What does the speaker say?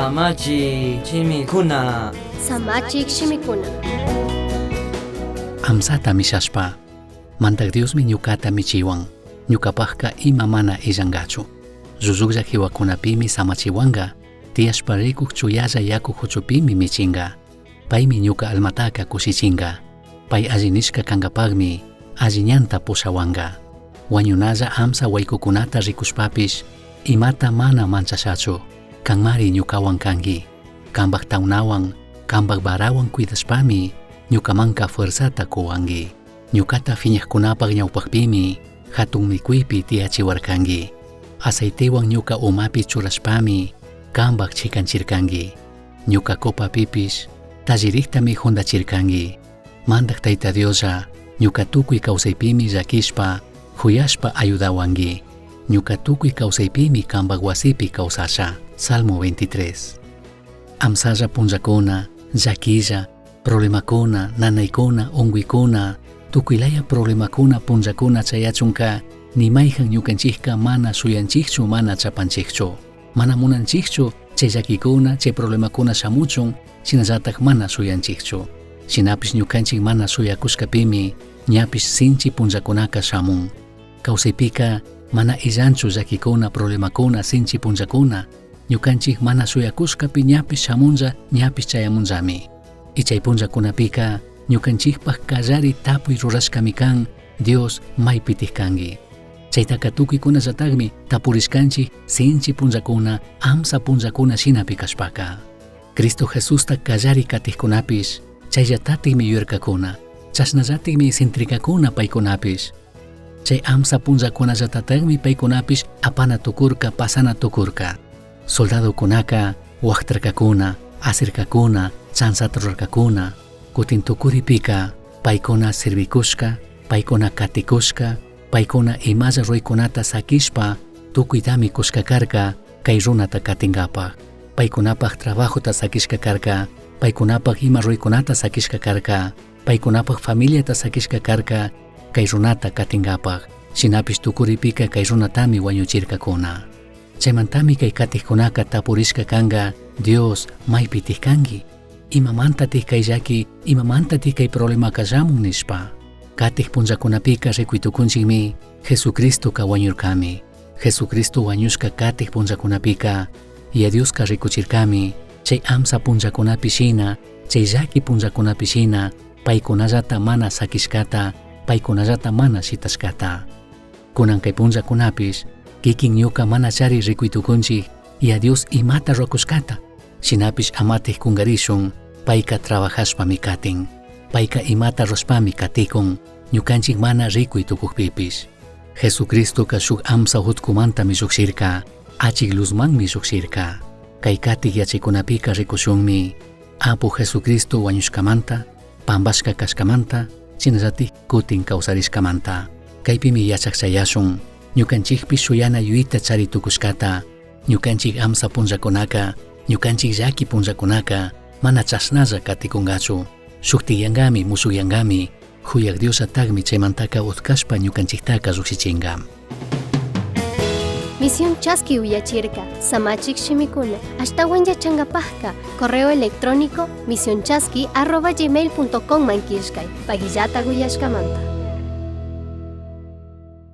Samachik shimikuna. Samachik shimikuna. Amsata mishashpa, Mandaj Diosmi ñucata michihuan, ñucapajca ima mana illangachu. Llullujlla jihuacunapimi samachihuanga, tiyashpa ricuj chuyalla yacu juchupimi michinga. Paimi ñuca almataca cushichinga. Pai alli nishca cangapajmi alli ñanta pushahuanga. Huañunalla amsa huaicucunata ricushpapish imata mana manchashachu. Canmari ñucahuan cangui. Cambaj taunahuan, cambaj varahuan cuidashpami ñucamanca fuerzata cuhuangui. Ñucata fiñajcunapaj ñaupajpimi jatun micuipi tiyachihuarcangui. Aceitehuan ñuca umapi churashpami cambaj chicanchircangui. Ñuca copapipish tallirijtami jundachircangui. Mandaj Taita Dioslla, ñuca tucui causaipimi llaquishpa, juyashpa ayudahuangui. Ñuca tucui causaipimi cambaj huasipi causasha. Salmo 23. Amsalla punllacuna, llaquilla, problemacuna, nanaicuna, ungüicuna, tucuilaya problemacuna punllacuna chayachunca, ni maijan ñucanchijca mana shuyanchijchu, mana chapanchijchu. Mana munanchijchu chay llaquicuna, chay problemacuna shamuchun, shinallataj mana shuyanchijchu. Shinapish ñucanchij mana shuyacushcapimi, ñapish sinchi punllacunaca shamun. Causaipika mana illanchu llaquicuna, problemacuna, sinchi punllacuna, ñucanchij mana shuyacushcapi ñapish shamunlla, ñapish chayamunllami. Y chay punllacunapika ñucanchijpaj callari tapuy rurashcami can, Dios maipitij cangui. Chaytaca tucuicunallatajmi tapurishcanchij sinchi punllacuna, amsa punllacuna shinapi cashpaca. Cristo Jesusta callari catijcunapish chayllatatikmi yuyarcacuna, chashnallatikmi sintricacuna paicunapish. Chay amsa punllacunallatatagmi paicunapish apana tucurca, pasana tucurca. Soldadocunaca huajtarcacuna, asircacuna, chanzata rurarcacuna. Cutin tucuripica paicuna sirvicushca, paicuna caticushca, paicuna imalla ruraycunata saquishpa tucuitami cushca carca cay runata catingapaj. Paicunapaj trabajota saquishca carca, paicunapaj ima ruraycunata saquishca carca, paicunapaj familiata saquishca carca cay runata catingapaj. Shinapish tucuripica cay runatami huañuchircacuna. Chaymantami cay catijcunaca tapurishca canga, Dios, maipitij cangui? Imamantatij cay llaqui, imamantatij cay problemaca shamun nishpa. Catij punllacunapika ricuy tucunchikmi Jesucristoca huañurcami. Jesucristo huañushca catij punllacunapika Yaya Dioska ricuchircami chay amsa punllacunapi shina, chay llaqui punllacunapi shina paicunallata mana saquishcata, paicunallata mana shitashcata. Cunan cay punllacunapish kikin ñuca mana chari ricuy tucunchik Yaya Dios imata ruracushcata, shinapish amatij cungarishun paica trabajashpami catin, paica imata rurashpami caticun, ñucanchik mana ricuy tucujpipish. Jesucristoca shuj amsa jutcumantami llujshirca, achij luzmanmi llujshirca. Cai catij yachaicunapica ricushunmi Apu Jesucristo huañushcamanta, pambashca cashcamanta, shinallataj cutin causarishcamanta. Caipimi yachaj chayashun, ñucanchijpish shuyana yuyita chari tucushcata, ñucanchij amsa punllacunaca, ñucanchij llaqui punllacunaca mana chashnalla caticungachu. Shujtiyangami, mushujyangami, juyaj Diosllatajmi chaimantaca utcashpa ñucanchijtaca llujshichinga. Misión Chaski uyachirca, samachik shimikuna, ashtawan yachangapajka, correo electrónico misionchaski@gmail.com man killkay, pagillata uyashkamanta.